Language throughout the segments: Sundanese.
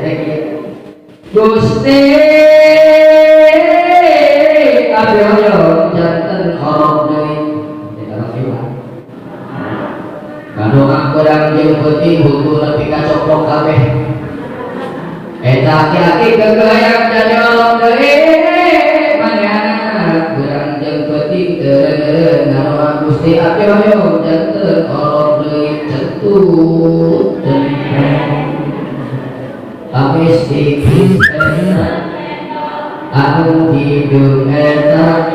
teh kieu. Gusti, abdi hoyong janten orok deui. Teh orok deui. Ngadoa beurang jeung peuting huntu nepi ka coplok kabeh. Eta aki-aki kegayang jadi orok deui. Manehna beurang jeung peuting teu ngadoa, Gusti, abdi hoyong janten orok deui, centut centeng. Habis dikis eta, anu hideung eta,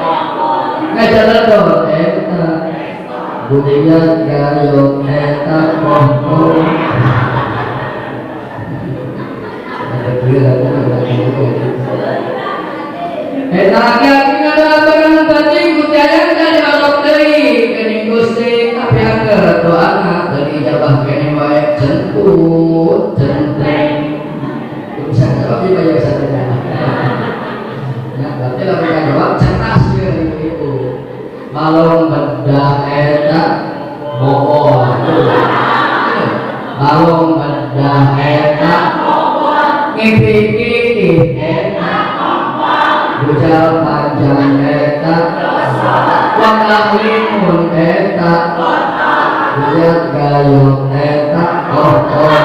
ngajaladon eta, guyat gayung eta pohon. Ada gila, ada gila. Eta aki-aki ngadoa beurang peuting hayang jadi orok deui. Geuning Gusti, tapi angger doana teu diijabah keneh wae, centut centeng. Bisa jawab juga ya satunya. Ya, berarti lamun jawab cerdas ya ibu-ibu. Balong bedah eta bohong. Balong bedah eta ngipik eta, bujal panjang eta, wakah limun eta, guyat gayung eta, oh.